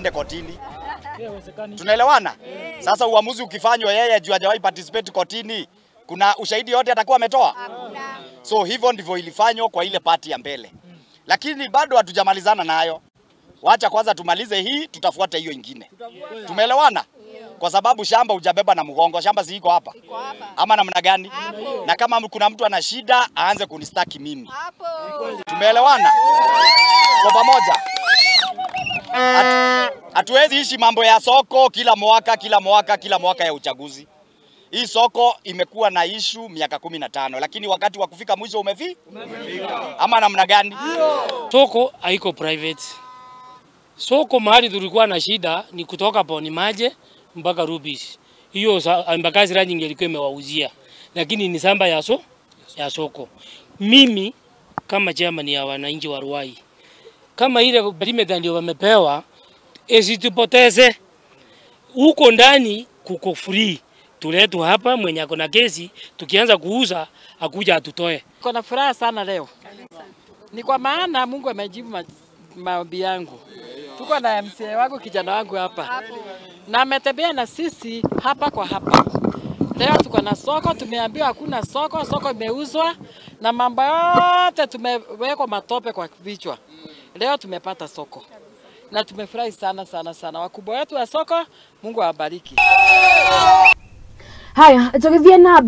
aende kotini. Tunaelewana? Sasa uamuzi ukifanywa yeye juu hajawahi participate kotini, kuna ushahidi yote atakuwa ametoa? So hivyo ndivyo ilifanywa kwa ile pati ya mbele. Lakini bado hatujamalizana nayo. Wacha kwanza tumalize hii, tutafuata hiyo ingine. Tumeelewana? Kwa sababu shamba hujabeba na mgongo, shamba si iko hapa. Ama namna gani? Na kama kuna mtu ana shida aanze kunistaki mimi. Tumeelewana? Kwa pamoja. Hatuwezi ishi mambo ya soko kila mwaka, kila mwaka, kila mwaka ya uchaguzi. Hii soko imekuwa na issue miaka 15, lakini wakati wa kufika mwisho umefika. Ama namna gani? Soko haiko private. Soko mahali tulikuwa na shida ni kutoka Poni Maje mpaka Rubis. Hiyo Embakasi Ranching ilikuwa imewauzia, lakini ni samba ya soko. Mimi kama chairman ya wananchi wa Ruai, kama ile perimeter ndio wamepewa, isitupoteze. Huko ndani kuko free. Tuletu hapa mwenye ako na kesi, tukianza kuuza akuja atutoe. Niko na furaha sana leo. Ni kwa maana Mungu amejibu maombi yangu. Tuko na MCA wangu, kijana wangu hapa. Na ametembea na sisi hapa kwa hapa. Leo tuko na soko, tumeambiwa hakuna soko, soko imeuzwa na mambo yote tumewekwa matope kwa vichwa. Leo tumepata soko. Na tumefurahi sana sana sana. Wakubwa wetu wa soko, Mungu awabariki. Haya, tugithie na